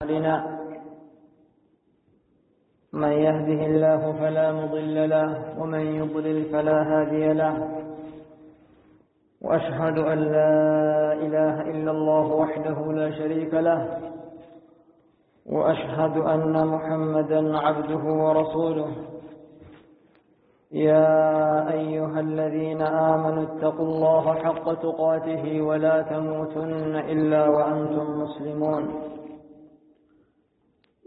أعمالنا، من يهده الله فلا مضل له ومن يضلل فلا هادي له، وأشهد أن لا إله إلا الله وحده لا شريك له، وأشهد أن محمدا عبده ورسوله. يا أيها الذين آمنوا اتقوا الله حق تقاته ولا تموتن إلا وأنتم مسلمون.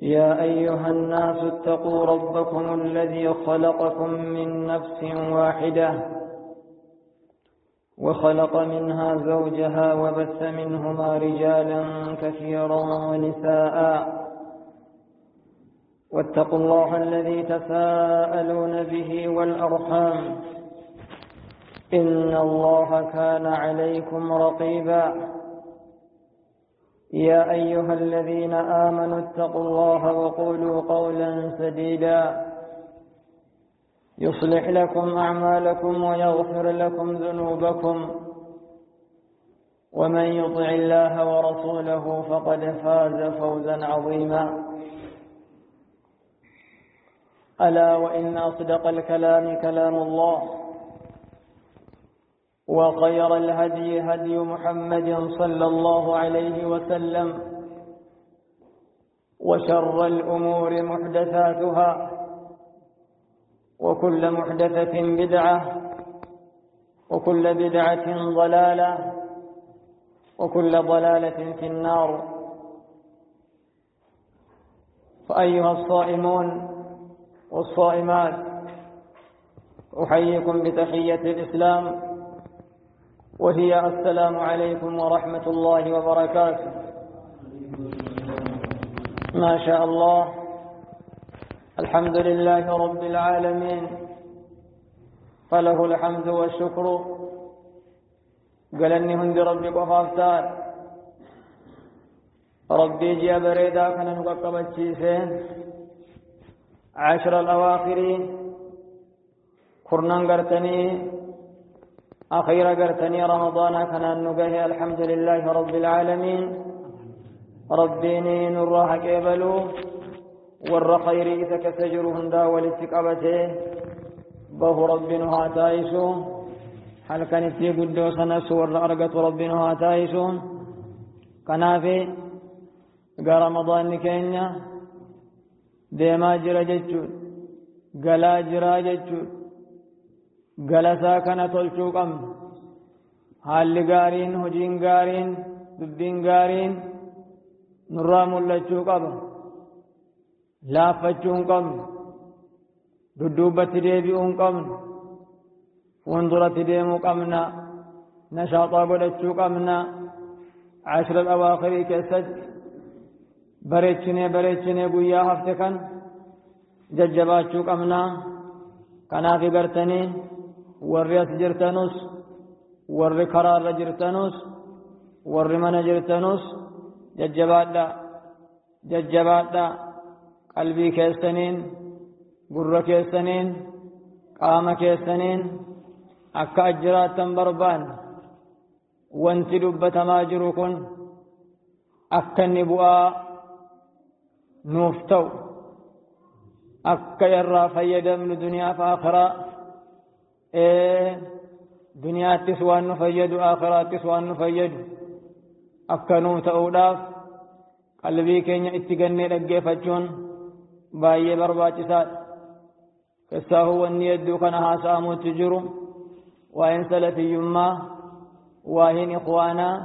يا أيها الناس اتقوا ربكم الذي خلقكم من نفس واحدة وخلق منها زوجها وبث منهما رجالا كثيرا ونساء، واتقوا الله الذي تساءلون به والأرحام إن الله كان عليكم رقيبا. يا أيها الذين آمنوا اتقوا الله وقولوا قولا سديدا يصلح لكم أعمالكم ويغفر لكم ذنوبكم، ومن يطع الله ورسوله فقد فاز فوزا عظيما. ألا وإن أصدق الكلام كلام الله، وخير الهدي هدي محمد صلى الله عليه وسلم، وشر الأمور محدثاتها، وكل محدثة بدعة، وكل بدعة ضلالة، وكل ضلالة في النار. فأيها الصائمون والصائمات، أحييكم بتحية الإسلام، وهي السلام عليكم ورحمة الله وبركاته. ما شاء الله، الحمد لله رب العالمين، فله الحمد والشكر. قالني هند ربي قفافتار ربي جي بريدا كان نقبتشيسين عشر الأواخر كرنان قرتني أخيرا قرتني رمضان كان نقه. الحمد لله رب العالمين. ربيني نراها كيبلو ور خيري إذا كسجر هندا ولتقبته به ربنا تايسو هل كانت يقدو سنس ور أرقت ربنا تايسو كنافي رمضان كينيا deemaa jira jechuun galaa jiraa jechuun galasaa kana tolchuu qabna. Haalli gaariin, hojiin gaariin, dubbiin gaariin nurraa mul'achuu qaba. Laaffachuu hin qabnu, dudduubatti deebi'uu hin qabnu, fuulduratti deemuu qabna, nashaaxaa godhachuu qabna. Ashra al-awaakhirii keessatti bareechinee bareechinee guyyaa hafte kan jajjabaachuu qabna. Kanaaf gartanii warri as jirtanus, warri karaarra jirtanus, warri mana jirtanus jajjabaadha, jajjabaadha. Qalbii keessaniin, gurra keessaniin, qaama keessaniin akka ajjiraattan barbaanne. Wanti dubbatamaa jiru kun akka inni bu'aa nuuf ta'u, akka irraa fayyadamnu duniyaa fi akhiraa, duniyaattis waan nu fayyadu, akhiraattis waan nu fayyadu akka nuu ta'uudhaaf qalbii keenya itti gannee dhaggeeffachuun baay'ee barbaachisaadha. Keessaahuu wanni hedduu kana haasa'amuutti jiru waa'een salafiyyummaa, waa'een ikhwaanaa,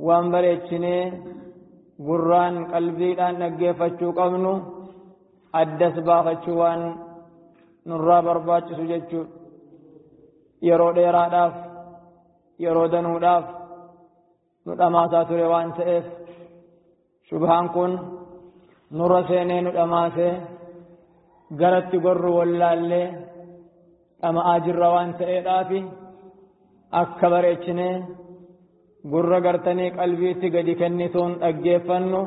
waan bareechinee gurraan qalbiidhaan dhaggeeffachuu qabnu addas baafachuu waan nurraa barbaachisu jechuudha. Yeroo dheeraadhaaf, yeroo danuudhaaf nu dhamaasaa ture waan ta'eef shubhaan kun nurra seenee nu dhamaasee garatti gorru wallaallee dhama'aa jirra waan ta'eedhaafi akka bareechinee gurra gartanii qalbiitti gadi kennituun dhaggeeffannu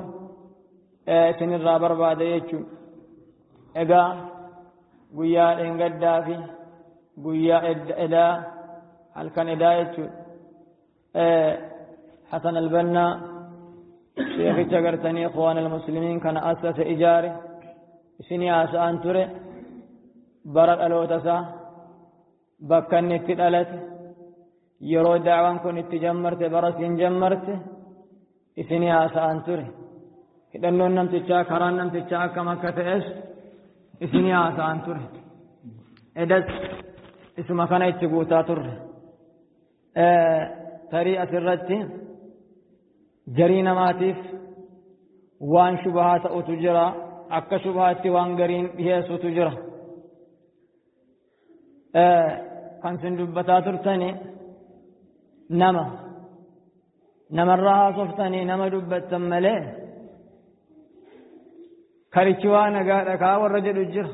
isinirraa barbaada jechuudha. Egaa guyyaa dheengaddaa fi guyyaa edaa halkan edaa jechuudha. Hasan Albannaa Sheekhicha gartanii Ikhwaan al-Muslimiin kana assase ijaare isinii haasa'an ture. Bara dhaloota isaa, bakka inni itti dhalate, yeroo da'waan kun itti jammarte, bara siin jammarte isinii haasa'an ture. Hidhannoon namtichaa, karaan namtichaa akkam akka ta'es isinii haasa'an ture. Edas isuma kana itti guutaa turre. Tarii asirratti jarii namaatiif waan shubahaa ta'utu jira, akka shubahaatti waan gariin dhiheessutu jira. Kan sin dubbataa turtani nama namarraa haasoftanii nama dubbattan malee karichi waa nagaadha kaa warra jedhu jira.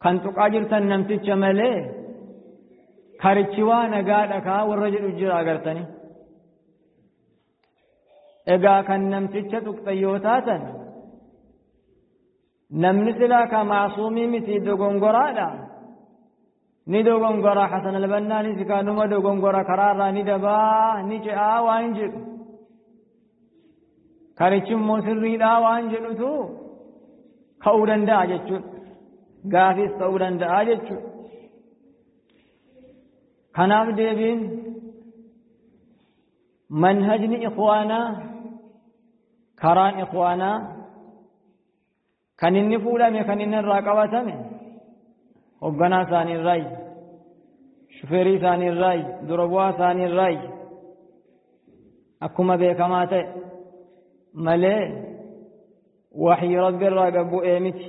Kan tuqaa jirtan namticha malee karichi waa nagaadha kaa warra jedhu jira agartanii. Egaa kan namticha tuqxan yoo taatan namni silaa ka maasuumii miti, dogongoraadha. Ni dogongora. Hasan Albannaanis kaanuma dogongora, karaarraa ni dabaa, ni ce'aa waan jedhu. Karichi immoo sirriidhaa waan jedhutu ka'uu danda'a jechuudha. Gaafis ta'uu danda'a jechuudha. Kanaaf deebiin manhajni ikhwaanaa, karaan ikhwaanaa kan inni fuudhame, kan inni irraa qabatame hogganaa isaanii irraayi, shufeerii isaanii irraayi, dura bu'aa isaanii irraayi, akkuma beekamaa ta'e malee waxyi Rabbi irraa gabbu'ee miti,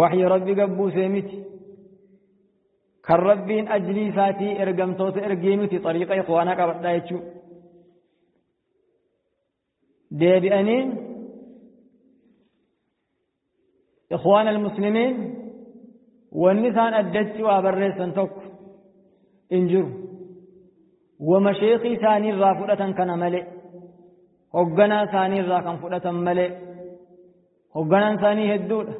waxyi Rabbi gabbuusee miti, kan Rabbiin ajlii isaatii ergamtoota ergee miti. Xariiqa ikhwaanaa qabadhaa jechuu deebi'anii Ikhwaan al-Muslimiin wanni isaan addatti waa barreessan tokko hin jiru. Wama sheekii isaanii irraa fudhatan kana malee, hogganaa isaanii irraa kan fudhatan malee. Hogganaan isaanii hedduudha.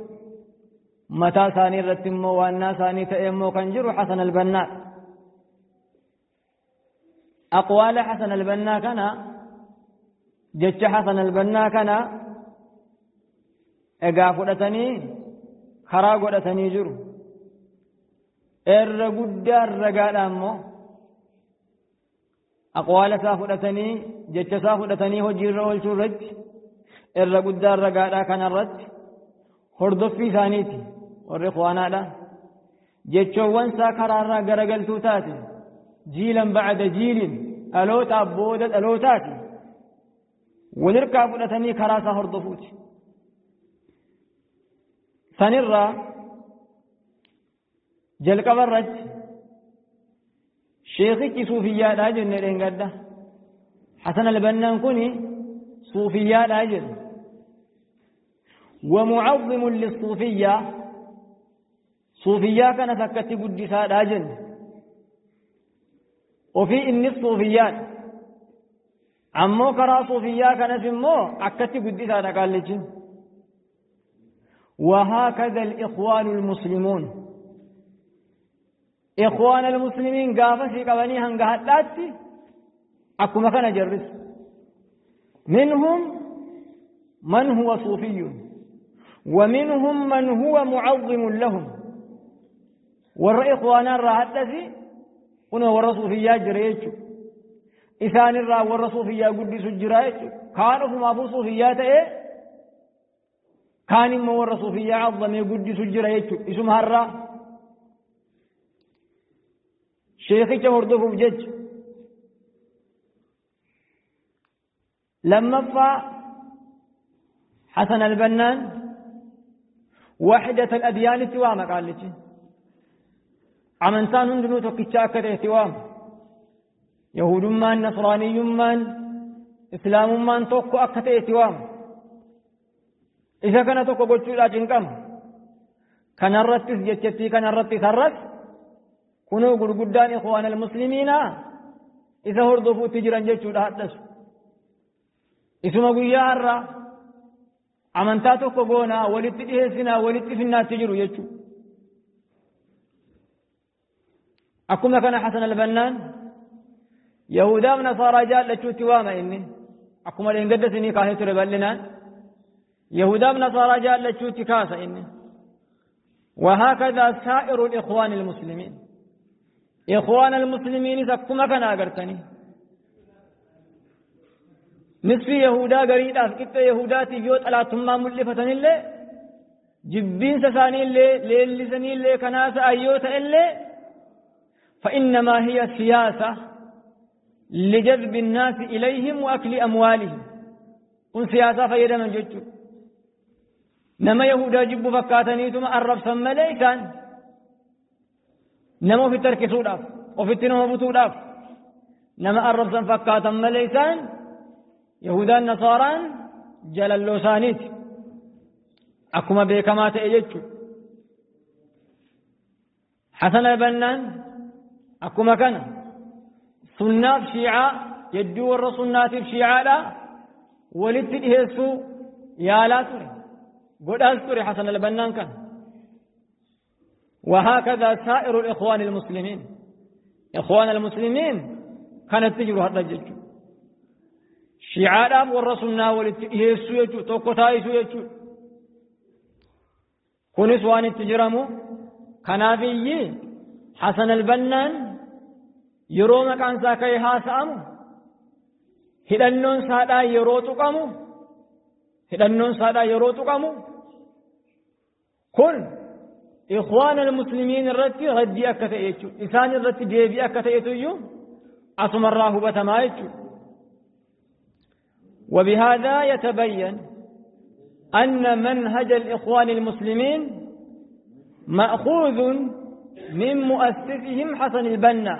Mataa isaanii irratti immoo waannaa isaanii ta'e immoo kan jiru Hasan al-Bannaa. Aqwaala Hasan al-Bannaa kana, jecha Hasan al-Bannaa kana egaa fudhatanii karaa godhatanii jiru. Irra guddaa ragaadha immoo aqwaala isaa fudhatanii, jecha isaa fudhatanii hojiirra oolchuu irratti irra guddaa ragaadha. Kanarratti hordoffii isaaniiti warri ikhwaanaadha. Jechoowwan isaa karaarraa garagaltuu taate jiilan ba'ada jiilin, dhalootaaf booda dhalootaati, walirkaa fudhatanii karaa isaa hordofuuti. Sanirraa jalqaba irratti sheekichi suufiyyaadhaa jenne dheengadda. Hasan Albannaan kun suufiyyaadhaa jedhu. ومعظم للصوفية، صوفية كانت أكتي قدسا جن، وفي إن الصوفيات ammoo karaa suufiyyaa kanas immoo akkatti guddisaadha qaallichi. وهكذا الإخوان المسلمون، إخوان المسلمين قافة قبني هنگهداتي أكما كان جرس. منهم من هو صوفي ومنهم من هو معظم لهم. ور إخوانا راحتسي كنا ور صوفيا جريتشو، إسان الرا ور صوفيا قدس جريتشو. كانوا فما أبو صوفيا تأي كان إما ور صوفيا عظم قدس جريتشو. اسم هرا شيخي كمردوف بجج. لما فا حسن البنان وحدة الأديان اتوامة قال لك عمنتان هندنو تكتشاكة اتوام، يهود من، نصراني من، إسلام من، توكو أكت اتوام. إذا كان توكو قلتو لا جنكم كان الرتس جتتي كان الرتس الرت كنو قدان إخوان المسلمين إذا هردفوا تجرا جتشو لحدث isuma guyyaa har'a amantaa tokko goonaa walitti dhiheessinaa walitti finnaatti jiru jechuudha. Akkuma kana Hasan Albannaan Yahudaaf Nasaaraa jaallachuutti waama inni. Akkuma dheengadda isinii kaasee ture bal'inaan. Yahudaaf Nasaaraa jaallachuutti kaasa inni. وهكذا سائر الإخوان المسلمين. إخوان المسلمين سكما كان أغرتني. نصف يهودا غريدا قطة يهوداتي يوت على ثم ملفتن اللي جبين سساني اللي ليلسني اللي كناس أيوت اللي فإنما هي سياسة لجذب الناس إليهم وأكل أموالهم. كن سياسة فيدا من جدو نما يهودا جب فكاتني ثم أرب سمى ليسان نما في الترك سوداف وفي التنمى بطوداف نما أرب سم فكاتا مليسان يهودا النصارى جلالو سانيت أكما بكما تأجج حسن البنان أكما كان سنة شيعة يدو الرسولات شيعة لا ولدت إهسو يا لا تري قد أذكر حسن البنان كان. وهكذا سائر الإخوان المسلمين. إخوان المسلمين كانت تجري هذا الجج شيعة والرسولنا ولدت إهسو يجو توقتايسو يجو كونس وان التجرمو كنافي حسن البنان yeroo maqaan isaa ka'ee haasa'amu hidhannoon saadhaa yeroo tuqamu hidhannoon saadhaa yeroo tuqamu kun ikhwaan almuslimiin irratti raddii akka ta'e jechuudha. Isaan irratti deebii akka ta'etu iyyuu asumarraa hubatamaa jechuudha. وبهذا يتبين أن منهج الإخوان المسلمين مأخوذ من مؤسسهم حسن البنا.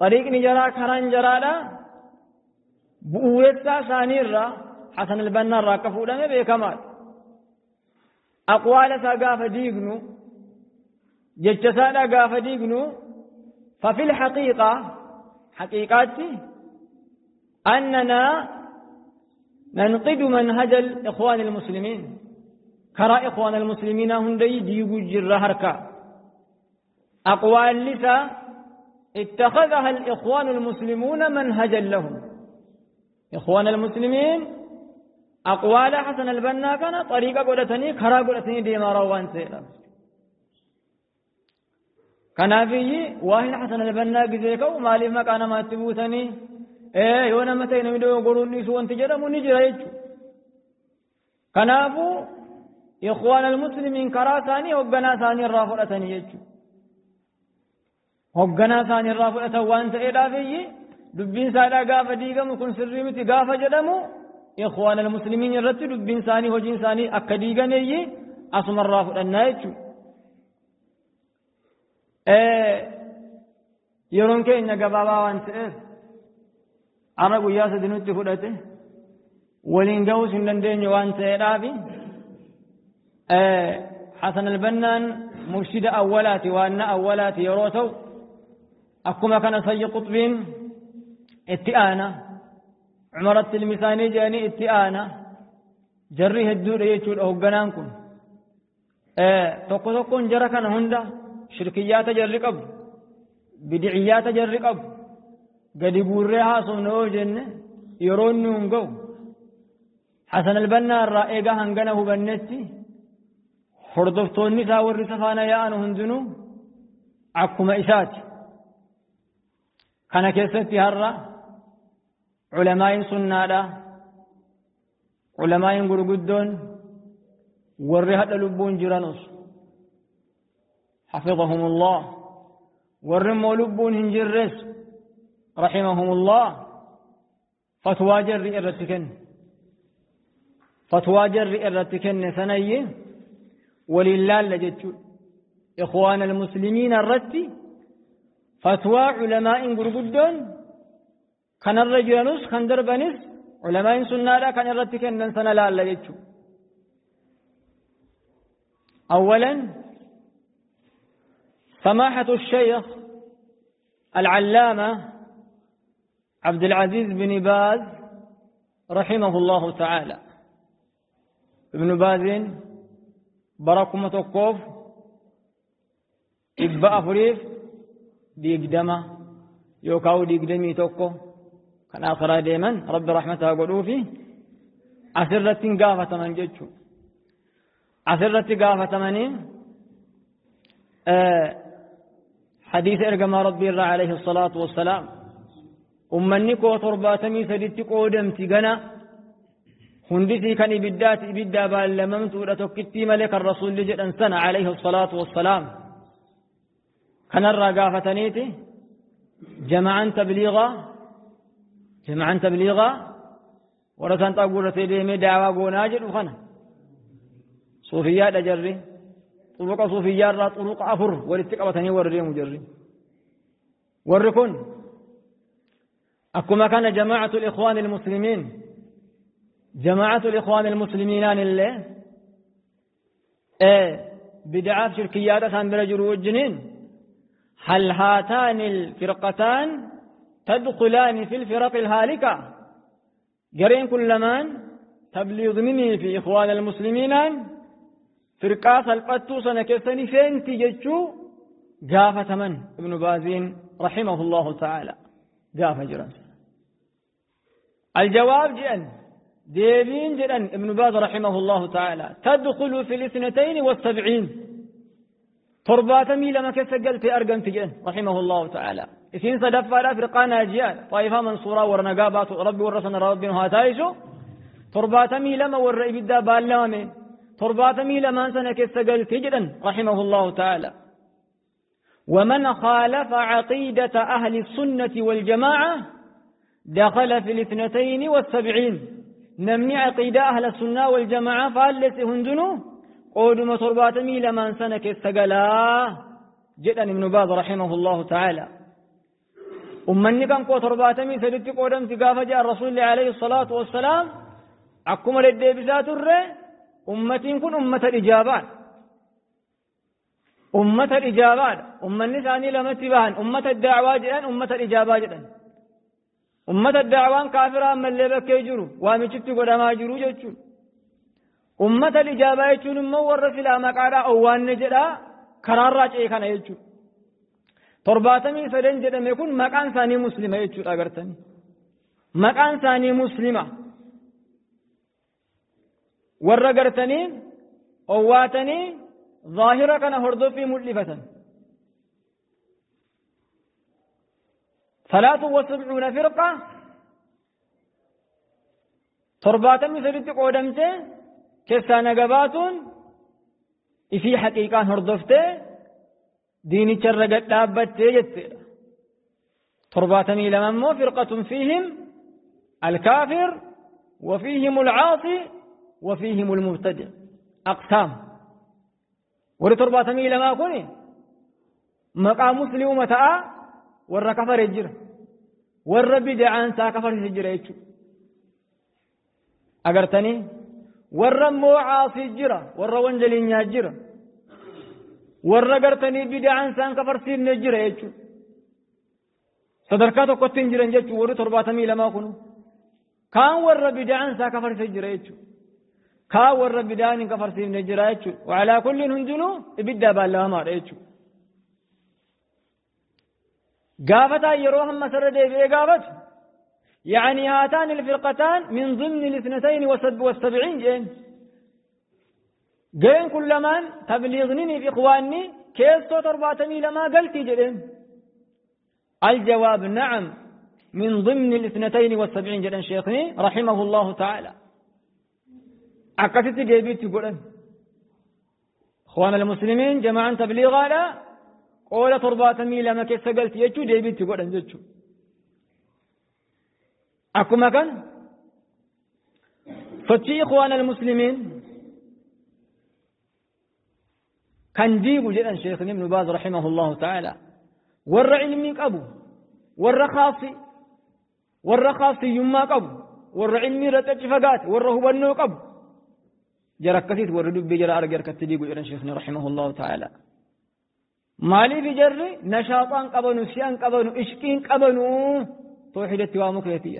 طريق نجرا كران جرالا بؤورتا سانيرا حسن البنا راكفو دمه بكمال أقوال ساقاف ديغنو جتسادا قاف ديغنو. ففي الحقيقة حقيقاتي أننا ننقد منهج الإخوان المسلمين كرا إخوان المسلمين هندي ديغو جر هركا أقوال لسا اتخذها الإخوان المسلمون منهجا لهم. إخوان المسلمين أقوال حسن البنا كان طريقة قدتني كرا قدتني ديما روان سيرا كان في واهن حسن البنا قزيكو مالي مكان ما تبوتني ايه يونا متين مدو قروني سوان تجرمو نجريج. كنافو إخوان المسلمين كرا ثاني وقنا ثاني الرافرة يجو hogganaa isaanii irraa fudhatan waan ta'eedhaafiyyi dubbiin isaadhaa gaafa diigamu kun sirrii miti gaafa jedhamu ikhwaan almuslimiin irratti dubbiin isaanii hojiin isaanii akka diigameeyyi asumarraa fudhannaa jechuudha. Yeroon keenya gabaabaa waan ta'eef har'a guyyaa sadi nutti fudhate waliin ga'uus hin dandeenye waan ta'eedhaafi Hasan albannaan murshida awwalaati waanna awwalaati yeroo ta'u akkuma kana Sayyid Qutbiin itti aana Umaratti ilmi isaanii jedhanii itti aana jarri hedduudha jechuudha hogganaan kun tokko tokkoon jara kana hunda shirkiyyaata jarri qabu bid'iyyaata jarri qabu gadi guurree haasofna yoo jenne yeroo inni hin ga'u Hasan albannaa irraa eegaa hangana hubannetti hordoftoonni isaa warri safaana yaa'an hundinuu akkuma isaati. Kana keessatti har'a culamaa'iin sunnaadha. Culamaa'iin gurguddoon warri hadha lubbuun jiranus hafidhahumullah warri immoo lubbuun hin jirres rahimahumullah fatwaa jarri irratti kenne fatwaa jarri irratti kenne sanayyi waliin laalla jechuudha. Ikhwaan almuslimiin irratti fatwaa culamaa'iin gurguddoon kanarra jiranus kan darbanis culamaa'iin sunnaadha kan irratti kennan sana laalla jechuudha. أولا سماحة الشيخ العلامة عبد العزيز بن باز رحمه الله تعالى. ابن باز بركم تقوف إبا أفريف ديقدمة Yookaan 21 kan akhiraa deeman Rabbi rahmataa godhuufi asirratti hin gaafataman jechuudha. Asirratti gaafatamanii hadiisa ergamaa Rabbii irraa alayhi salaatu wassalaam ummanni koo 73tti qoodamti gana hundisii kan ibiddaati ibiddaa baallamamtuudha tokkittii malee kan rasuulli jedhan sana alayhi salaatu wassalaam kanarraa gaafataniiti jama'an tabliigaa warra saanxaa guurratee deemee daawaa goonaa jedhu kana suufiyyaadha jarri xuruqa suufiyyaarraa xuruqa 4 walitti qabatanii warra deemu jarri warri kun akkuma kana jama'atul ikhwaan almuslimiinaan illee bid'aaf shirkiyyaadha isaan bira jiru wajjiniin هل هاتان الفرقتان تدخلان في الفرق الهالكة جرين كلمان تبليغني في إخوان المسلمين فرقة سلقتو سنة كسني فين تجتشو جافة من ابن بازين رحمه الله تعالى جافة جران الجواب جئن ديبين جئن ابن باز رحمه الله تعالى تدخل في 72 torbaatamii lama keessa galtee argamti jedhan rahimahullahu ta'ala. Isiin sadaffaadha firqaa naajiyaa xaayifaa mansuuraa warra nagaa baatu rabbi warra sana rabbiin haa taayisu 72 warra ibiddaa baallamame 72 sana keessa galtee jedhan rahimahullahu ta'ala. ومن خالف عقيدة أهل السنة والجماعة دخل في 72 نمني عقيدة أهل السنة والجماعة فالس هندنو قودم 72 سنة كيسغلا جدًا ابن باز رحمه الله تعالى. أمني كان قو 73 قودم تقافة جاء الرسول عليه الصلاة والسلام أكما للديبسات الرّ أمتين كن أمة الإجابات أمة الإجابات أمني ثاني لما تباهن أمة الدعوة جدًا أمة الإجابة جدًا أمة الدعوة كافرة من اللي بكي جرو وامشت قدما جرو جتشو أمة الإجابة jechuun immoo warra silaa maqaadhaa owwaanne jedhaa karaarraa ce'e kana jechuudha. 73 jedhame kun maqaan isaanii muslima jechuudha agartanii. Maqaan isaanii muslima. Warra gartanii owwaatanii zaahira kana hordoffii mul'ifatan. 73 firqa 73 qoodamtee keessaa nagabaatuun isii haqiiqaan hordoftee diinicharra gad dhaabbattee jetteedha. 72 immoo firqatun fiihim alkaafir wa fiihim alcaasi wa fiihim almubtadic aqsaam. Warri 72 kun maqaa musliima ta'a warra kafare jira warra bid'aan isaa kafarsiise jira jechuudha. Agartanii warra immoo caasii jira warra wanjalinyaa jira warra gartanii bid'aan isaan kafarsiifne jira jechuudha. Sadarkaa tokkotti hin jiran jechuudha warri 72 kun kaan warra bid'aan isaa kafarsiise jira jechuudha. Kaan warra bid'aan hin kafarsiifne jira jechuudha. Wacalaa kulliin hundinuu ibiddaa baallamaadha jechuudha. Gaafataa yeroo hamma sarara deebi'ee gaafatu يعني هاتان الفرقتان من ضمن 72 جين جين كلمان تبليغني في إخواني كيستو ترباتني لما قلتي جين الجواب نعم من ضمن 72 جين شيخني رحمه الله تعالى. عكست جيبيتي قولن إخوان المسلمين جماعة تبليغا لا قولة ترباتني لما كيس قلتي يجو جيبيتي قولن جيتشو akkuma kan sochii ikhwaana almuslimiin kan diigu jedhan sheekhni ibnu baaz rahimahullahu ta'ala warra ilmii qabu warra khaasi warra khaasiyyummaa qabu warra ilmii irratti achi fagaate warra hubannoo qabu jara akkasiit warri dubbii jara arge harkatti diigu jedhan sheekhni rahimahullahu ta'ala. Maaliif jarri nashaaxaan qabanu si'an qabanu ishqiin qabanu توحيدتي وامكيتي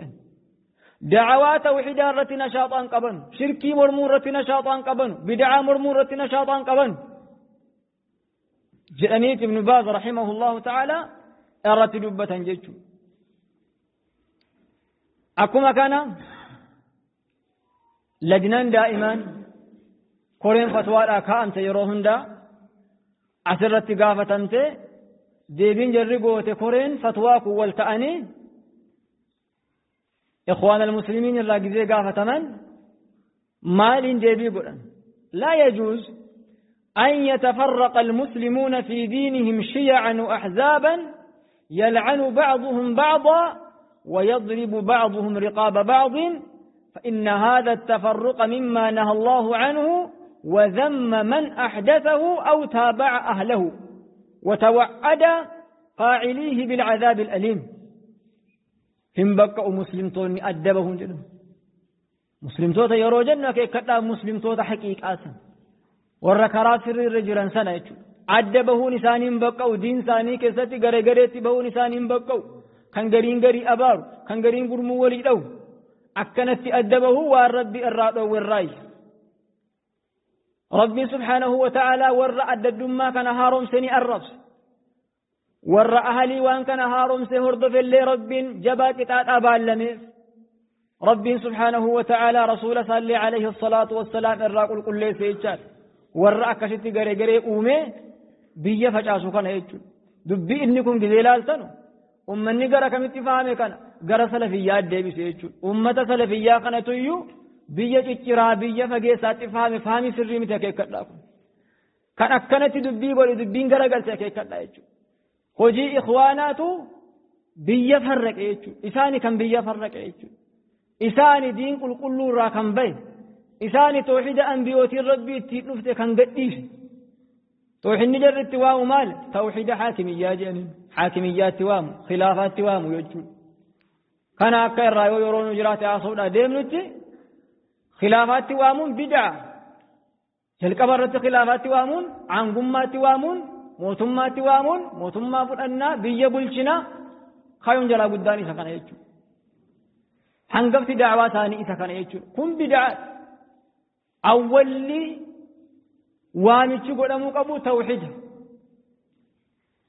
دعوات توحيد الرتي نشاطان قبن شركي مرمور رتي نشاطان قبن بدعة مرمور رتي نشاطان قبن جأنيت ابن باز رحمه الله تعالى الرتي دبة جيتشو. Akkuma kana lajnaan daa'imaan koreen fatwaadhaa kaa'amte yeroo hundaa asirratti gaafatamte deebiin jarri goote koreen fatwaa kun wal ta'anii إخوان المسلمين الراجزي قافة من مال ديبي قرن لا يجوز أن يتفرق المسلمون في دينهم شيعا وأحزابا يلعن بعضهم بعضا ويضرب بعضهم رقاب بعض فإن هذا التفرق مما نهى الله عنه وذم من أحدثه أو تابع أهله وتوعد فاعليه بالعذاب الأليم. هم بقوا مسلمتون أدبهم جنهم مسلمتوتا يرو جنة كي مسلمتوتا حقيقة ورا سر الرجلان سنة يجو أدبه نسانين بقوا دين ساني كستي غري غريتي بهو نسانين بقوا كان غرين غري أبار كان غرين غرمو ولي دو أكنت أدبه والرب الرادو والراي ربي سبحانه وتعالى ور أدد ما كان هارم سني الربس ور أهلي وان كان هارم سهرد في اللي رب جبا كتاب أبالمي ربي سبحانه وتعالى رسول صلى عليه الصلاة والسلام الراقل كل سيجات ور أكشتي غري غري أومي بيا فجاسو كان يجو دبي إنكم جزيلال تنو أمني غرا كم اتفاهمي كان غرا سلفيات ديبي سيجو أمة سلفية كان تيو biyya cicciraa biyya fageessaatti fahame fahami sirrii miti akeekkadhaa kun kan akkanatti dubbii godhe dubbiin garagalte akeekkadhaa jechuudha. Hojii ikhwaanaatu biyya farraqe jechuudha. Isaani kan biyya farraqe jechuudha. Isaani diin qulqulluu irraa kan bahe isaani tooxida ambiyootiin rabbii ittiin dhufte kan gadhiise. Tooxinni jarri itti waamu maal? Tooxida haakimiyyaa jedhaniin haakimiyyaatti waamu khilaafaatti waamu jechuudha. Kana akka irraa yoo yeroo nu jiraate haasa'uudhaa deemnutti خلافات وامون بدعة jalqaba irratti khilaafaatti waamuun aangummaatti waamuun mootummaatti waamuun mootummaa fudhannaa biyya bulchinaa kaayyoon jalaa guddaan isa kana jechuudha. Hangafti da'awaa isaanii isa kana jechuudha. Kun bid'a awwalli waamichi godhamuu qabu tawxiida.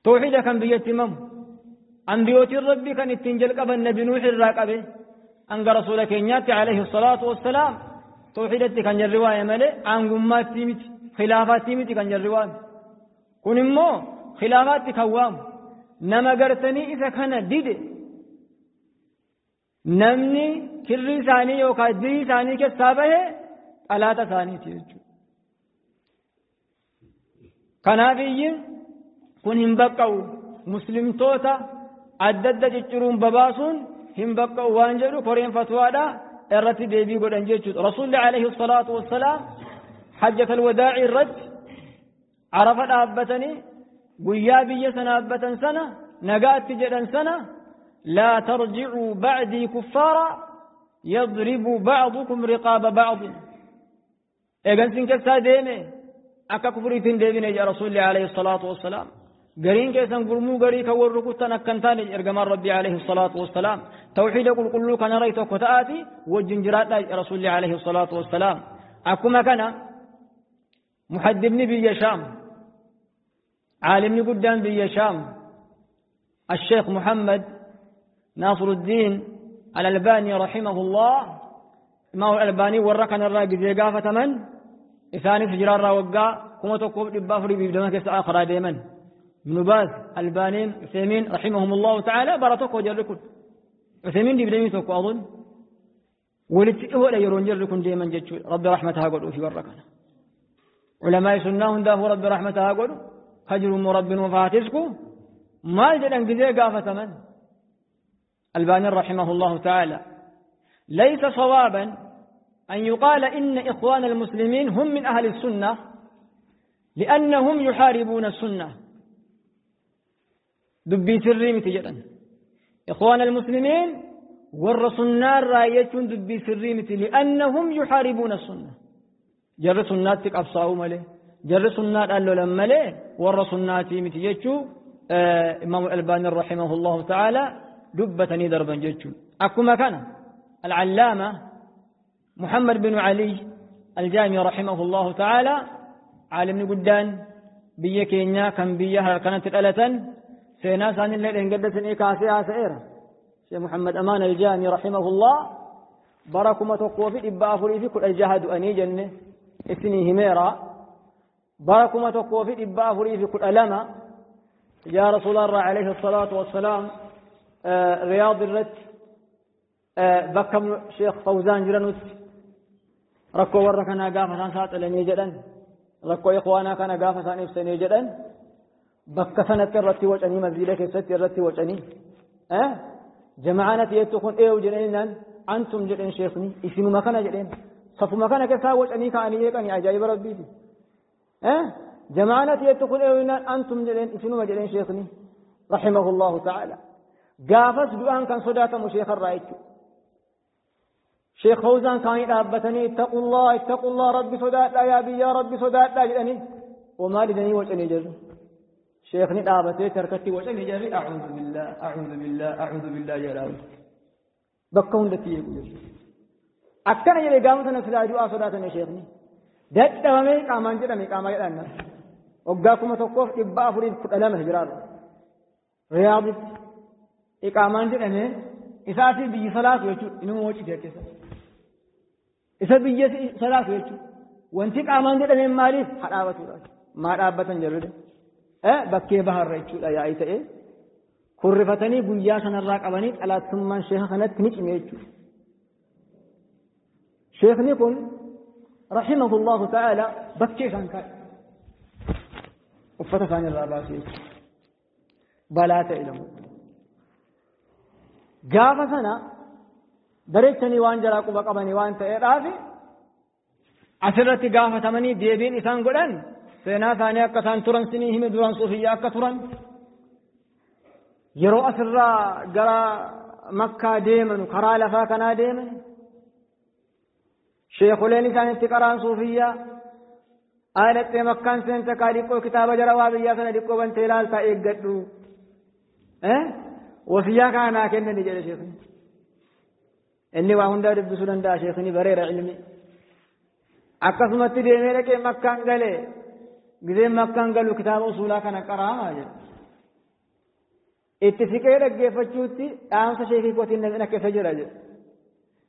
Tawxiida kan biyyatti himamu ambiyootiin rabbii kan ittiin jalqaban nabi Nuux irraa qabe hanga rasuula keenyaatti alayhi salaatu wassalaam tawxiidatti kan jarri waa'ee malee aangummaatti miti khilaafaatti miti kan jarri waame. Kun immoo khilaafaatti kan waamu nama gartanii isa kana dide namni kirri isaanii yookaan dirii isaanii keessaa bahe xalaata isaaniiti jechuudha. Kanaafiyyi kun hin baqqa'u muslimtoota adda adda cicciruun babaasuun hin baqqa'u waan jedhu koreen fatwaadha irratti deebii godhan jechuudha. Rasuulli alayhi salaatu wassalaam hajjatal wadaa'i irratti arafa dhaabbatanii guyyaa biyya sana dhaabbatan sana nagaatti jedhan sana لا ترجعوا بعدي كفارا يضرب بعضكم رقاب بعض. إذن سنكسا ديمي أكا كفريتين ديمي يا رسول الله عليه الصلاة والسلام قرين كيسان قرمو قريك والركوتان أكنتان إرقمان ربي عليه الصلاة والسلام توحيد قل قلو كان رأيتك وتآتي والجنجرات يا رسول الله عليه الصلاة والسلام أكما كان محدبني بي شام عالمني قدام بي شام الشيخ محمد ناصر الدين الألباني رحمه الله ما هو الألباني ورقنا الراقي زي قافة من إثاني سجرار راوقا كما تقوم بافري بيبدما كيس آخر دائما ابن باز الباني عثيمين رحمهم الله تعالى براتوك وجركن عثيمين دي بدمي توك أظن ولتئه لا يرون جركن دائما جتشو رب رحمتها قلوا في ورقنا علماء سنة دافوا رب رحمتها قلوا هجر رب وفاتسكو ما الجدن زي قافة من الباني رحمه الله تعالى ليس صوابا أن يقال إن إخوان المسلمين هم من أهل السنة لأنهم يحاربون السنة. دبي سري متجدا إخوان المسلمين والرسولنا راية دبي سري لأنهم يحاربون السنة. جر سناتك أبصاهم له جر سنات قالوا لما له والرسولنا متجدشو إمام الألباني رحمه الله تعالى دبتني دربا جتشو. أكما كان العلامة محمد بن علي الجامي رحمه الله تعالى عالم قدان بيا كينيا كان بيا كانت الألة سينا سان اللي انقدت إيكاسي آسئرة Sheekh Muhammad Amaan Aljaami rahimahullah bara 1416 du'anii jenne isinii himeera. Bara 1412 yaa Rasuulallah alayhi salaatu wassalaam Riyaad irratti bakka Sheekh Fawzaan jiranutti rakkoo warra kanaa gaafa isaan saaxilanii jedhan, rakkoo ikhwaanaa kana gaafa isaan ibsanii jedhan, bakka sanatti irratti wacanii, masjiida keessatti irratti wacanii, jama'aanati jettu kun eewu jedhanii antum jedheen sheekni isinuma kana jedheen safuma kana keessaa wacanii ka'anii eeqanii ajaa'iba rabbiiti. Jama'aanati jettu kun eewu jennaan antum jedheen isinuma jedheen sheekni rahimahullahu ta'ala. Gaafas du'aan kan sodaatamu sheekarraa jechuudha. Sheekh Fawzaan kaanii dhaabbatanii ittaqullah ittaqullah rabbi sodaadhaa yaa biyyaa rabbi sodaadhaa jedhanii homaa didanii wacanii jirru. Sheekni dhaabatee harkatti wacanii jirri a'uudhu billah a'uudhu billah a'uudhu billah jedhaa bakka hundatti eegu jechuudha. Akkana jedhee gaafa sana silaa du'aa sodaatame sheekni. Dadhabamee qaamaan jedhame qaamaa jedhaan waggaa 1412 hijiraarra. Riyaaditti iqaamaan jedhame isaa fi biyyi salaatu jechuudha inuma wacite keessa. Isa biyya salaatu jechuudha. Wanti qaamaan jedhame maaliif haa dhaabatudha. Maa dhaabbatan jedhu bakkee baharra jechuudha yaa'ii ta'ee kurrifatanii guyyaa sanarraa qabanii xalaatummaan sheeka kanatti ni cime jechuudha. Sheekni kun rahimahullahu ta'ala bakkee isaan kaa'e. Uffata isaan irraa baasee jechuudha. Balaa ta'e lamu. Gaafa sana bareechanii waan jalaa quba qabanii waan ta'eedhaaf asirratti gaafatamanii deebiin isaan godhan seenaa isaanii akka isaan turan sinii hime duraan suufiyyaa akka turan yeroo asirraa gara Makkaa deemanu karaa lafaa kanaa deeman sheekoleen isaanitti qaraan suufiyyaa aalattee Makkaan seente kaa dhiqqoo kitaaba jara waa biyyaa sana dhiqqoo bantee ilaaltaa eeggadhu wasiyyaa kana naa kennani jedhe sheekni. Inni waa hundaa dubbisuu danda'a sheekni bareera ilmi. Akkasumatti deemee dhaqee Makkaan galee gizeen Makkaan galu kitaaba usuulaa kana qaraamaa jedhe. Itti siqee dhaggeeffachuutti dhaamsa sheekii kootiin namni keessa jira jedhe.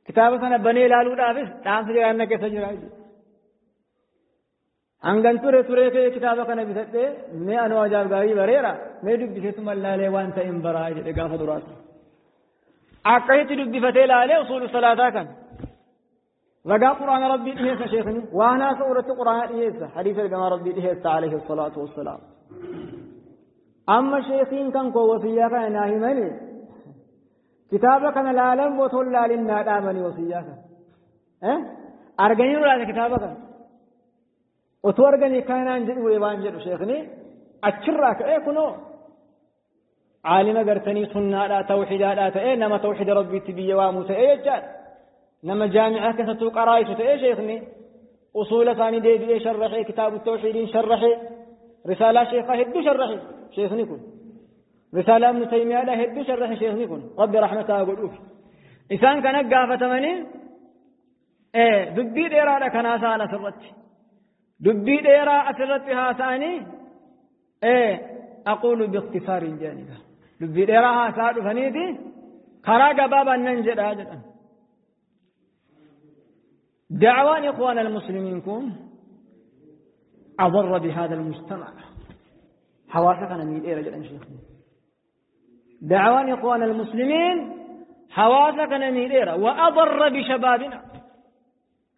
Kitaaba sana banee ilaaluudhaafis dhaamsa jiraanna keessa jira jedhe. Hangan ture turee ka'ee kitaaba kana bitadhee mee anoo ajaa'ib gaarii bareera mee dubbiseetuma laalee waan ta'een baraa jedhe gaafa duraati. Akkasitti dubbifatee laalee usuulu salaataa kan ragaa quraana rabbii dhiheessa sheekni waan haasa'u irratti quraana dhiheessa hadiisa ergamaa rabbii dhiheessa alayhi salaatu wassalaam. Amma sheekiin kan koo wasiyyaa kana naa himani kitaaba kana laalan botoon laalin naa dhaamanii wasiyyaa kana. Arganii laata kitaaba kana. Otoo arganii kanaan jedhu waan jedhu sheekni achirraa ka'ee kunoo caalima gartanii sunnaadhaa tawxiidaadhaa ta'ee nama tawxiida rabbiitti biyya waamu ta'ee jechaadha. Nama jaamicaa keessattuu qaraa'isu ta'ee sheekni usuula isaanii deebi'ee sharraxee kitaabu tawxiidiin sharraxee risaalaa sheekaa hedduu sharraxe sheekni kun. Risaalaa ibnu taymiyaadhaa hedduu sharraxe sheekni kun rabbi rahmataa godhuuf. Isaan kana gaafatamanii dubbii dheeraadha kanaa sa'an asirratti. Dubbii dheeraa asirratti haasa'anii aquulu biikhtisaarin jedhanidha. Dubbii dheeraa haasa'aa dhufaniiti karaa gabaabaan nan jedhaa jedhan. Da'waan ikhwaana almuslimiin kun adarra bihadha almujtamac. Hawaasa kana miidheera jedhan sheekni. Da'waan ikhwaana almuslimiin hawaasa kana miidheera wa adarra bishabaabina.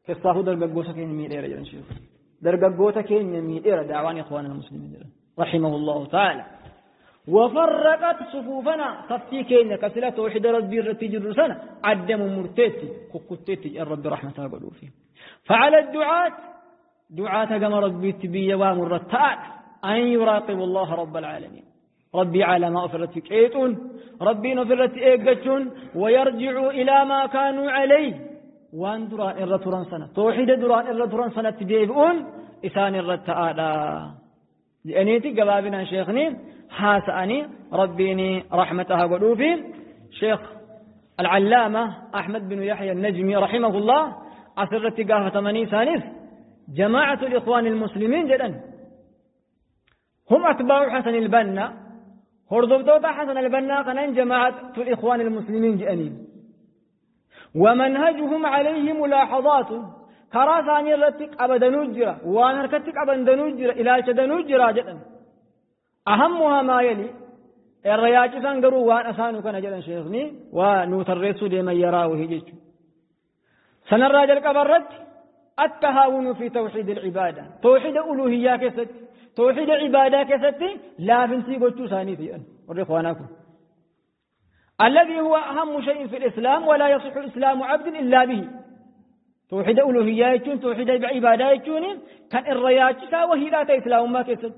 Keessaafuu dargaggoota keenya miidheera jedhan sheekni. Dargaggoota keenya miidheera da'waan ikhwaana almuslimiin jedhan rahimahullahu ta'ala. وفرقت صفوفنا صفي كينيا كسلة توحيد ربي الرتي سنة عدم مرتيتي كوكوتيتي يا رب رحمتها قلوا فيه. فعلى الدعاة دعاة كما ربي تبي وامرتات أن يراقبوا الله رب العالمين. ربي على ما أفرت كيتون ربي نفرت إيقتون ويرجعوا إلى ما كانوا عليه. وان دران إرتران سنة توحيد دران إرتران سنة تجيبون إسان الرتآلا لأنيتي قبابنا شيخني حاسأني ربيني رحمتها قلوفي. شيخ العلامة أحمد بن يحيى النجمي رحمه الله أسرت قافة مني ثالث جماعة الإخوان المسلمين جدا هم أتباع حسن البنا Hordoftoota Hasan al-Bannaa kanaan جماعة الإخوان المسلمين jedhaniin. ومنهجهم عليه ملاحظات karaa isaanii irratti qabadanuu jira, waan harkatti qabandanuu jira, ilaalchadanuu jira jedhan. أهمها ما يلي irra yaachisan garuu waan asaanu kana jedhan sheekni waa nuu tarreessuu deeman yaraa wahii jechuudha. Sanarraa jalqaba irratti التهاون في توحيد العبادة، توحيد ألوهية كست، توحيد عبادة كست، لا فنسي قلتو ثاني في أن والإخوانكم الذي هو أهم شيء في الإسلام ولا يصح إسلام عبد إلا به. توحيد ألوهية يكون، توحيد عبادة يكون، كان الرياجسة وهي لا إسلام ما كست.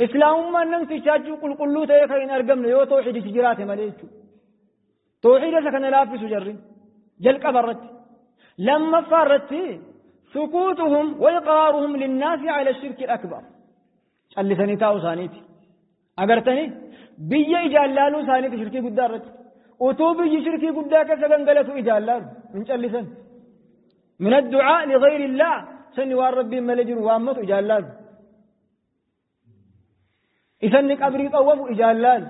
إسلام ما نمسي شاجو قل قلو تيخين أرقمنا يو توحيد شجرات مليتو. توحيد سكن لا في سجر جلق برت لما فرت سكوتهم وإقرارهم للناس على الشرك الأكبر. اللي سنتاو سانيتي أقرتني بيا إجالالو سانيتي شركي قدارت وتو بيجي شركي قداك سقنقلتو إجالالو من اللي سن من الدعاء لغير الله سنوار ربي ملجر وامته إجالالو إسنك أبري طوف إجالال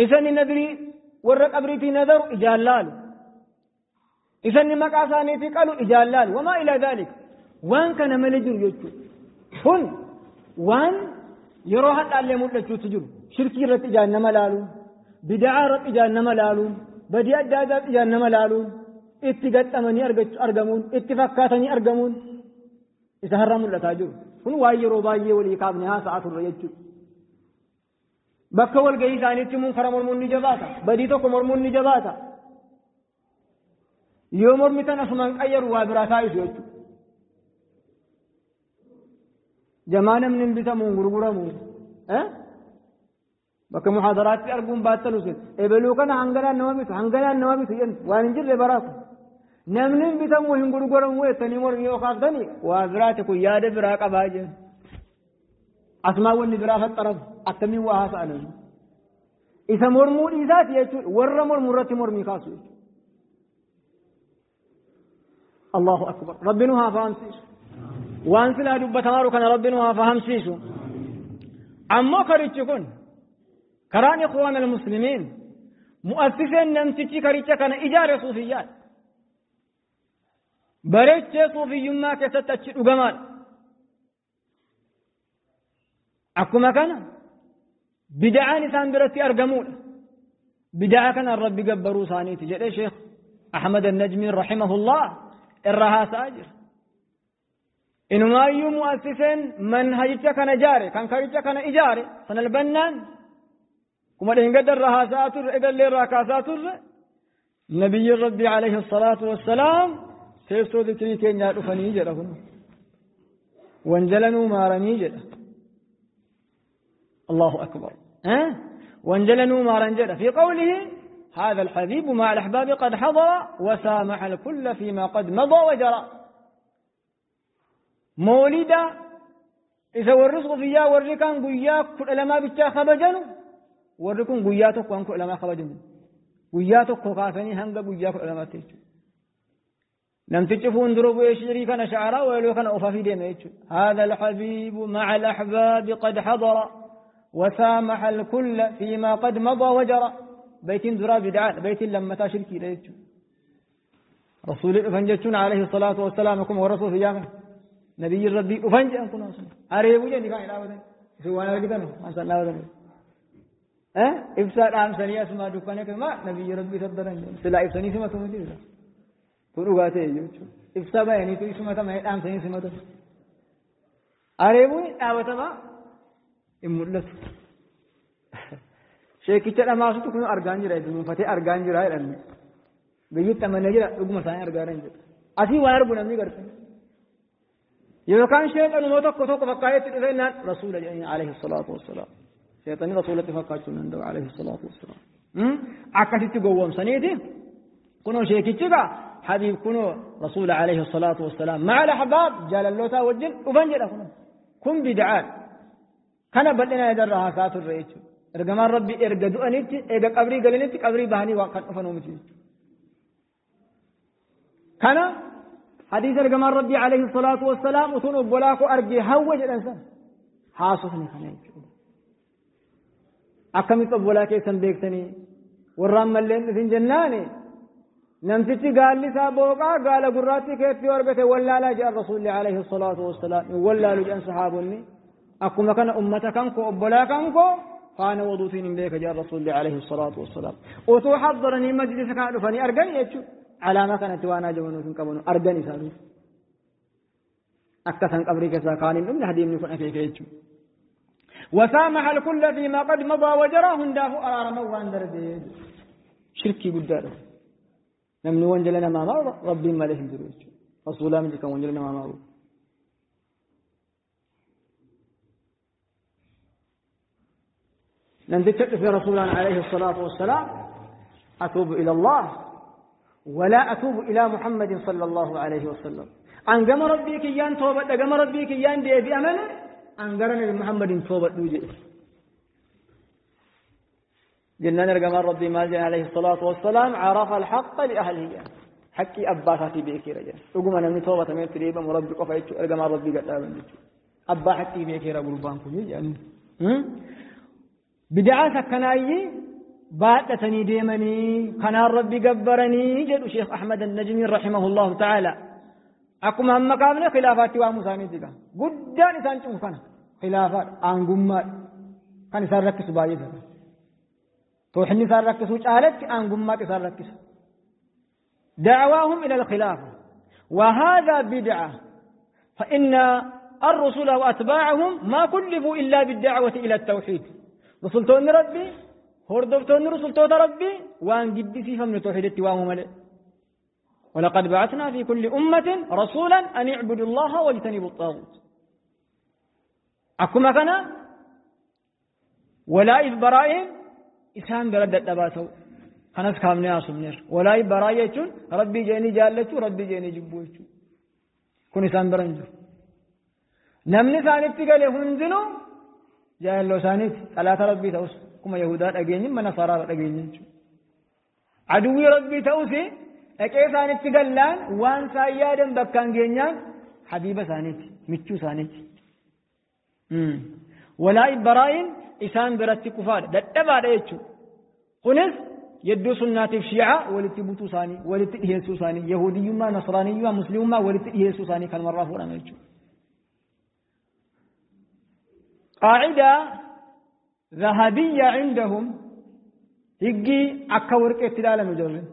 إسن نذري ورق أبريتي نذر إجالال إسن مقاسانيتي قالوا إجالال وما إلى ذلك. وان كان ملجر يجو هن وان يروح اللي ملجو تجر شركي رت إجال لالو بدعاء رت إجال لالو بديع دادات إجال لالو اتقات أمني أرقمون اتفاقاتني أرقمون إذا هرموا لتاجر kun waa yeroo baay'ee walii kaafne haasa'aa turre jechuudha. Bakka walgahii isaaniitti munkara mormuun ni jabaata. Badii tokko mormuun ni jabaata. Yoo mormitan asumaan qayyaru waa biraa taa'isu jechuudha. Jamaa namni hin bitamu hin gurguramu. Bakka muhaadaraatti arguun baattalu sin. Ebeluu kana hanganaan nama bitu hanganaan nama bitu jennu waan hin jirre baraatu. Namni hin bitamu hin gurguramu jettanii mormii yoo kaaftanii waa biraati kun yaada biraa qabaa jennu. Asumaan wanni biraa faxxaramu akkamiin waa haasa'an. Isa mormuu dhiisaati jechuudha warra mormuu irratti mormii kaasu jechuudha. Allahu akbar. Rabbi nu haa fahamsiisu. Waan silaa dubbatamaaru kana Rabbi nu haa fahamsiisu. Ammoo karichi kun karaan ikhwaan al-muslimiin mu'assiseen namtichi karicha kana ijaare suufiyyaadha. Bareechee suufiyyummaa keessatti achi dhugamaadha. Akkuma kana bida'aan isaan biratti argamuudha. Bida'a kana Rabbi gabbaruu isaaniiti jedhee Sheekh Ahmad An-Najmi rahimahullah irra haasa'aa jira. Inumaayyuu mu'assiseen manhajicha kana ijaare kan karicha kana ijaare sanal bannaan kuma dheengadda irra haasa'aa turre egallee irraa kaasaa turre nabiyyi Rabbi alayhi salaatu wassalaam teessoo zikrii keenyaa dhufanii jedha kun wanjalanuu maaranii jedha. Allahu akbar. Wanjalanuu maaran jedha fi qawlihi هذا الحبيب مع الأحباب قد حضر وسامح الكل فيما قد مضى وجرى. مولدا إذا ورزق فيا وركان قيا كل ما بتشا خبجنو وركون قياتك وان كل ما خبجنو قياتك وقافني هنغ قيا كل ما تيجو. نمتج فندرو بيشري كان شعرا ولو كان أوفا في ديمه. هذا الحبيب مع الأحباب قد حضر وسامح الكل فيما قد مضى وجرى. بيتين درا بدعاء بيتين لما تشركي ليتو رسول أفنجتون عليه الصلاة والسلام كم ورسول في جامع نبي ربي أفنج أن كنا أريبو جني كان إلى سوانا رجتنا ما شاء الله وذن إفساد عام سنية اسمع دكانة كما نبي ربي صدرنا سلا إفساني سما تمدي تروغاته يجو إفساد يعني تو اسمع تما عام سنية سما تم أريبو أبتما إمولت sheekicha dhamaasutu kun argaan jira dunuunfatee argaan jira jedhamne biyyatti amanee jira dhuguma isaanii argaa jiran jedha. Asii waan argu namni garte yookaan sheexanuma tokko tokko fakkaatetti dhufee naan rasuula jedhanii alayhi salaatu wassalaam. Sheexanni rasuulatti fakkaachuu danda'u alayhi salaatu wassalaam. Akkasitti gowwoomsaniiti kunoo sheekichi gaa habiib kunoo rasuula alayhi salaatu wassalaam ma'a al-ahbaab jaalalloota wajjin dhufan jedha kunoo kun bid'aan kana bal'inaa irraa haasaa turre jechuudha. Ergamaan Rabbi erga du'anitti eega qabrii galanitti qabrii bahanii waan kan dhufan miti. Kana hadiisa ergamaan Rabbi alayhi salaatu wassalaam utuun obbolaa koo argee hawwa jedhan san haasofni kana jechuudha. Akkamitti obbolaa keessan beektanii warra ammallee dhufin jennaani namtichi gaalli isaa booqaa gaala gurraattii keetti yoo argate wallaalaa jedhan rasuulli alayhi salaatu wassalaam hin wallaalu jedhan sahaabonni akkuma kana ummata kan koo obbolaa kan koo faana waduutiin hin beeka jedhan rasuulli alayhi salaatu wassalaam utuu haddaranii majlisa kana dhufanii argan jechuudha alaamaa kanatti waan ajabanuuf hin qabanu argan isaanii akkasan qabrii keessaa kaan hin dhumne hadiimni kun akeeka jechuudha. وسامح الكل فيما قد مضى وجرى هنداه أرار موان درجة شركي قداره نمن وانجلنا ما مر ربي ما لهم دروج رسول الله منك وانجلنا ما مر ننذكر في رسولنا عليه الصلاة والسلام أتوب إلى الله ولا أتوب إلى محمد صلى الله عليه وسلم أن قم ربي كيان توبة قم ربي كيان دي بأمنه أنقرن محمد توبة دوجي جنان رقم ربي ما جاء عليه الصلاة والسلام عرف الحق لأهله حقي أبا بيكي رجل أقوم أنا من توبة من تريبا مربي قفا رقم ربي قد آمن أبا حقي بيكي رجل بانكو يعني بدعاء سكناي باتتني ديمني كان ربي قبرني جد شيخ أحمد النجمي رحمه الله تعالى akkuma amma kaafne khilaafaatti waamuu isaaniiti gaa guddaan isaan cimu kana khilaafaadha aangummaadha kan isaan rakkisu baay'ee jira tooxinni isaan rakkisu caalatti aangummaadha isaan rakkisa دعواهم إلى الخلافة وهذا بدعة فإن الرسل وأتباعهم ما كلفوا إلا بالدعوة إلى التوحيد رسلتون ربي هردفتون رسلتون ربي وان قدسي فمن توحيد التوام ملئ ولقد بعثنا في كل أمة رسولا أن اعبدوا الله واجتنبوا الطاغوت أكما كان ولا إذ برائهم إسان برد الدباتو خنس كامني أصمنير ولا إذ برايتون ربي جيني جالتو ربي جيني جبوتو كن إسان برنجو نمني سانتي قال هنزلو جاهلو سانت ثلاثة ربي تأوس كما يهودات أجيني من نصارى أجيني عدوي ربي تأوسي dhaqee isaanitti gallaan waan isaan yaadan bakkaan geenyaan habiiba isaaniiti michuu isaaniiti. Walaa baraa'iin isaan biratti kufaadha dadhabaadha jechuudha. Kunis yedduu sunnaatiif shii'aa walitti butuu isaanii walitti dhiyeessuu isaanii yahudiyyummaa nasraaniyyummaa muslimummaa walitti dhiyeessuu isaanii kanumarraa fuudhama jechuudha. قاعدة ذهبية عندهم هجي أكا ورقة تلالة مجرد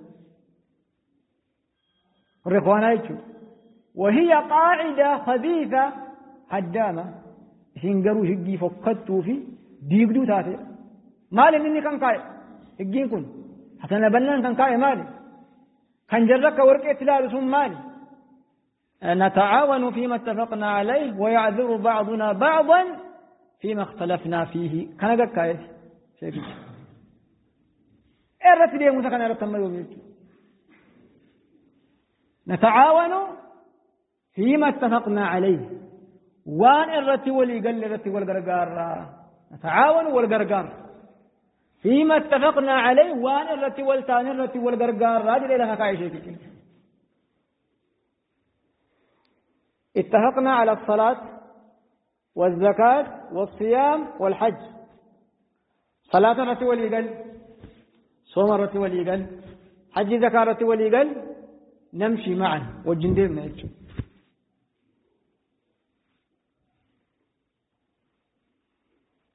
الرخوان وهي قاعدة خبيثة هدامة هنجروا هجي فكتوا في ديقدو تاتي مالي مني كان قاعد هجين كن حسن بنان كان قاعد مالي كان جرك ورقة تلالة ثم مالي نتعاون فيما اتفقنا عليه ويعذر بعضنا بعضا فيما اختلفنا فيه كان قد كايس شايفين الرتب يا موسى كان رتب ما نتعاون فيما اتفقنا عليه وان الرتب واللي قال الرتب والقرقار نتعاون والقرقار فيما اتفقنا عليه وان الرتب والتاني الرتب والقرقار راجل إلى كايس اتفقنا على الصلاة والزكاة والصيام والحج صلاة الرتي والإقل صوم الرتي والإقل حج زكاة الرتي والإقل نمشي معا والجندين ما يجوا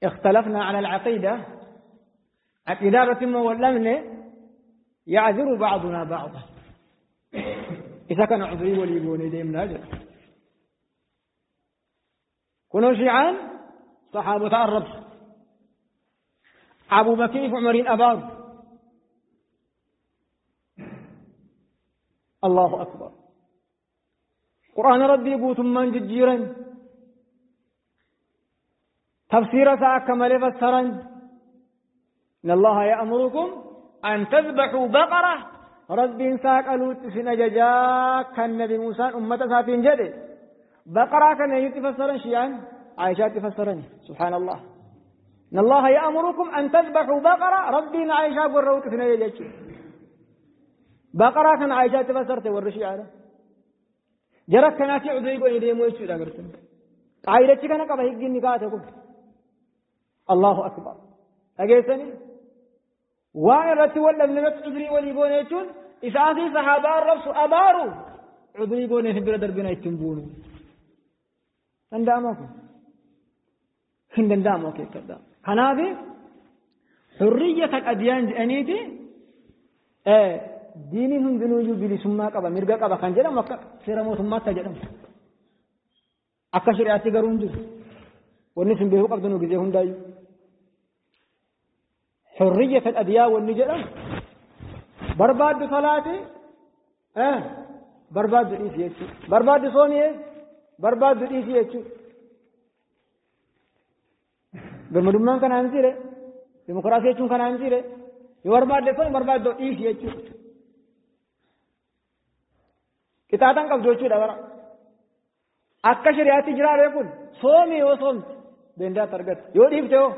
اختلفنا على العقيدة عقيدة الرتي والأمن يعذر بعضنا بعضا إذا كان عذري وليقوني ديم ناجر كنوا شيعان صحابة الرب أبو بكر وعمر أبار الله أكبر قرآن ربي يقول ثم ججيرا تفسير ساكمل فسرا إن الله يأمركم أن تذبحوا بقرة ربي ساقلوا سنججا كالنبي موسى أمة ساتين جدي بقرة كان يتفسرن شيئا عائشة تفسرن سبحان الله إن الله يأمركم أن تذبحوا بقرة ربي عائشة قروك في نيجي بقرة كان عائشة تفسرت والرشي على جرك كانت عذري قول إليه مويشو لا قرتن عائلتي كان قبه الجن قاتكم الله أكبر Dhageessanii waan irratti wal dhabne irratti cudrii walii goone jechuun isaafii sahaabaa arrabsu abaaru cudrii gooneef bira darbina ittiin buunu. Danda'ama kun hin danda'amu akeekkadha. Kanaaf hurriyyata adyaan jedhaniiti diiniin hundinuuyyuu bilisummaa qaba mirga qaba kan jedhamu akka seera mootummaatti jedhamu. Akka shari'aatti garuu hin jiru. Wanni isin beekuu qabdu nu gizee hundaayyuu. Hurriyyata adyaa wanni jedhamu barbaaddu salaati barbaaddu dhiisi jechuudha. Barbaaddu soomii barbaaddu dhiisi jechuudha. Birmadummaan kanaan jire dimokiraasii jechuun kanaan jire yoo barbaadde soomi barbaaddu dhiisi jechuudha. Qixaaxan qabdu jechuudha bara. Akka shari'aatti jiraaree kun soomi yoo soomte beendaatti argatta yoo dhiifte yoo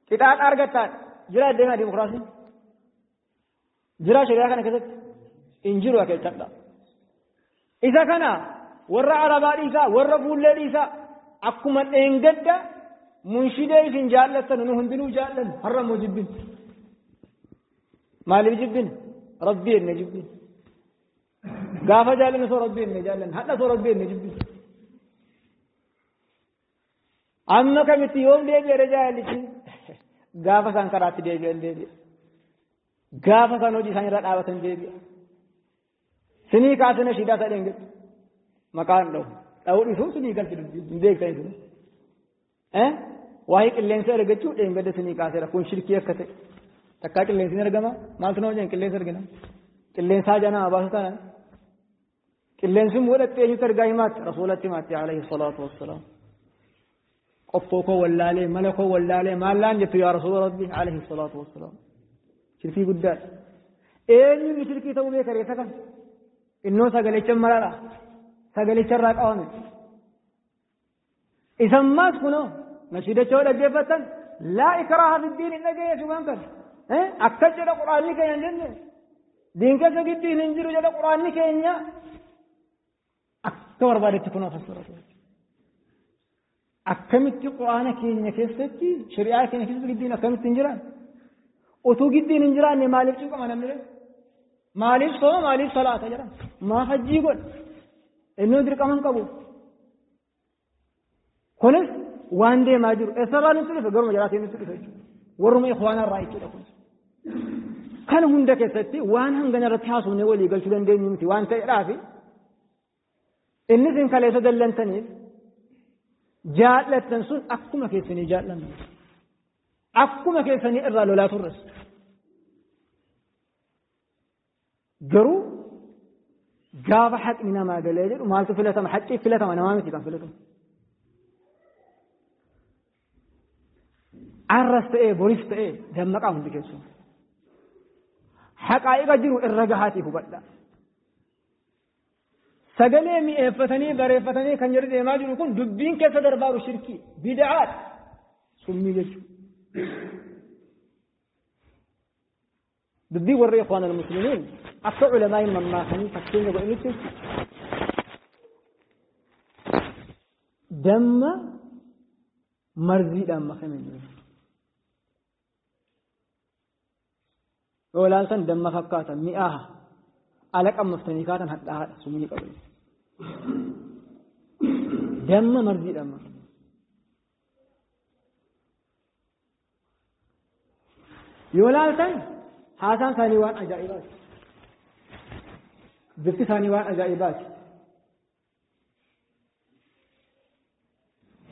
qixaaxa argattaa jira deemaa dimokiraasiin jira shari'aa kana keessatti hin jiru akeekkadha. Isa kana warra arabaa dhiisaa warra fuullee dhiisaa akkuma dheengadda munshidee isin jaallattan nu hundinuu jaallannu har'a immoo jibbin. Maaliif jibbin? Rabbii enne jibbin. Gaafa jaallannu soo rabbii enne jaallannu hadha soo rabbii enne jibbin. Amma kamitti yoom deebi'e jaalallichi gaafa isaan karaatti deebi'an deebi'a. Gaafa isaan hojii isaan irra dhaabatan deebi'a. Sinii kaasina shiidaa isaa dheengadhu. Maqaan dha'u. Dha'uu dhiisuu sinii galti dubbii hin beektan isin. Waa'ee qilleensa argachuu dheengadda sinii kaaseera kun shirkii akka ta'e. Takkaa qilleensi ni argama maaltu nama jedhan qilleensa argina. Qilleensaa janaa baasu taanaan. Qilleensi immoo dhattee eenyutti argaa himaatti rasuulatti himaatti alayhi salaatu wassalaam. Qoffoo koo wallaalee mala koo wallaalee maallaan jettu yaa rasuula rabbi alayhi salaatu wassalaam. Shirkii guddaadha. Eenyuun shirkii ta'uu beeka reessa kan? Innoo sagalicha maraadha. Sagalicha irraa qabame. Isammaas kunoo nashiidacha yoo dhaggeeffattan laa ikraaha fiddiin hin dhageessu waan kana. Akkas jedha quraanni keenya hin jenne. Diin keessa giddiin hin jiru jedha quraanni keenya. Akka barbaadetti kunoo fassaratu. Akkamitti quraana keenya keessatti shari'aa keenya keessatti giddiin akkamitti hin jiran? Utuu giddiin hin jiraanne maaliif cinqama namni? Maaliif sooma maaliif salaata jedhan? Maaf hajjii godha? Inni dirqama hin qabu. Kunis waan deemaa jiru. Eessarraa nutti dhufe garuma jalaatiin nutti dhufe jechuudha. Warruma ikhwaanarraa jechuudha kunis. Kana hunda keessatti waan hangana irratti haasofnee walii galchuu dandeenyu miti waan ta'eedhaafi innis hin kaleessa dallantaniif jaallattan sun akkuma keessanii jaallannu. Akkuma keessanii irraa lolaa turres. Garuu gaafa haqni namaa galee jedhu maaltu filatama? Haqqi filatama namaa miti kan filatamu. Arras ta'ee boris ta'ee dammaqaa hundi keessumaa. Haqaa'iqa jiru irra gahaatiif hubadha. Sagalee mi'eeffatanii bareeffatanii kan jedhu deemaa jiru kun dubbiin keessa darbaaru shirkii bid'aadha. Summii jechuudha. Dubbii warra ikhwaan al-muslimiin akka ulamaa hin mammaakanii fakkeenya godhanitti jechuudha. Damma marziidhaan makame jiru. Yoo ilaaltan damma fakkaata mi'aaha ala qammaftanii kaatan hadhaa'aadha summii qabu. Damma marziidhaan makame. Yoo ilaaltan haasaan isaanii waan ajaa'ibaati. Bifti isaanii waan ajaa'ibaati.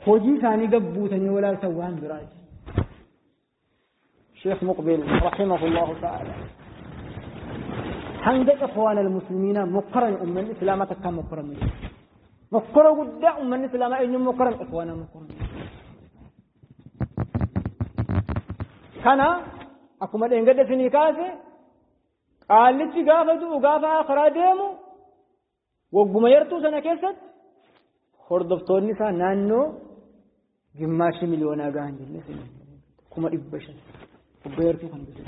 Hojii isaanii gabbuutanii yoo ilaaltan waan biraati. Sheekh Muqbil rahimahullahu ta'ala. Hanga ikhwaan al-muslimiina mokkoran uummanni islaamaa takkaan mokkoran. Mokkora guddaa uummanni islaamaa eenyuun mokkoran ikhwaana mokkoran. Kana akkuma dheengadda isinii kaase qaallichi gaafa du'u gaafa akhiraa deemu wagguma yartuu sana keessatti hordoftoonni isaa naannoo gimmaashii miliyoonaa gahan jennee 500,000 waggaa yartuu kan bitu.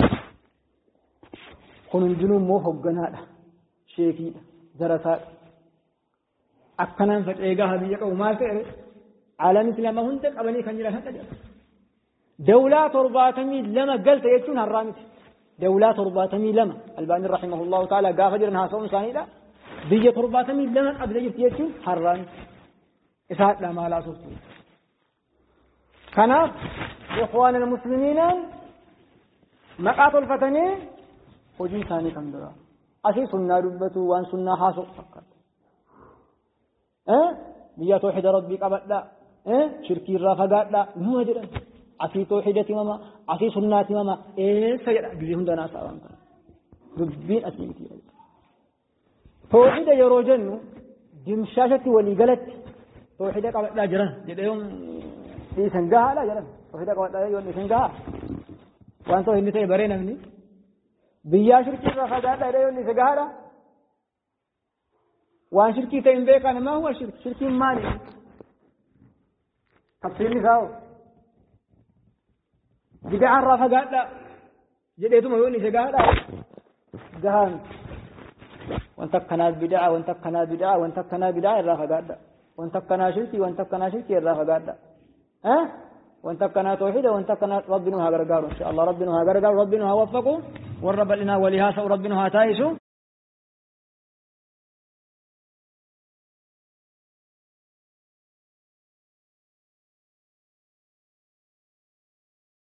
Kun hundinuu immoo hogganaadha, sheekiidha, zarasaadha. Akkanaan faca'ee gaafa biyya qabu maal ta'e? Aalamni islaamaa hunda qabanii kan jiran hadha jedha. Dawlaa 72 galte jechuun har'aa miti. Dawlaa 72 Albaanii rahimahullahu ta'ala gaafa jiran haasa'uun isaaniidha. Biyya 72 qabdee jirti jechuun har'aa miti. Isaadha maal haasoftu. Kanaaf ikhwaan almuslimiinaan maqaa tolfatanii hojii isaanii kan biraa. Asii sunnaa dubbatu waan sunnaa haasa'u fakkaata. Biyya toohida rabbii qabadhaa. Shirkii irraa fagaadhaa numa jedhan. Asii toohidati mama asii sunnaati mama eessa jedha gizee hunda naasaa waan kana. Dubbiin asii miti. Toohida yeroo jennu dimshaashatti walii galatti toohida qabadhaa jiran jedhee yoom dhiisan gahaadha jedhan. Toohida qabadhaa yoom dhiisan gahaa. Waan toohidni ta'e baree namni. Biyyaa shirkii irraa fagaadhaa jedhee yoom dhiise gahaadha. Waan shirkii ta'e hin beekan maa huwa shirki shirkiin maali? Tafsiirni isaa hoo? Bid'aa irraa fagaadhaa jedheetuma yoo inni gahaadha gahaa miti. Wanta akkanaa bid'aa wanta akkanaa bid'aa wanta akkanaa bid'aa irraa fagaadhaa. Wanta akkanaa shirkii wanta akkanaa shirkii irraa fagaadhaa. Wanta akkanaa toohida wanta akkanaa rabbi nu haa gargaaru insha Allah rabbi nu haa gargaaru rabbi nu haa waffaqu warra bal'inaa walii haasa'u rabbi nu haa taa'isu.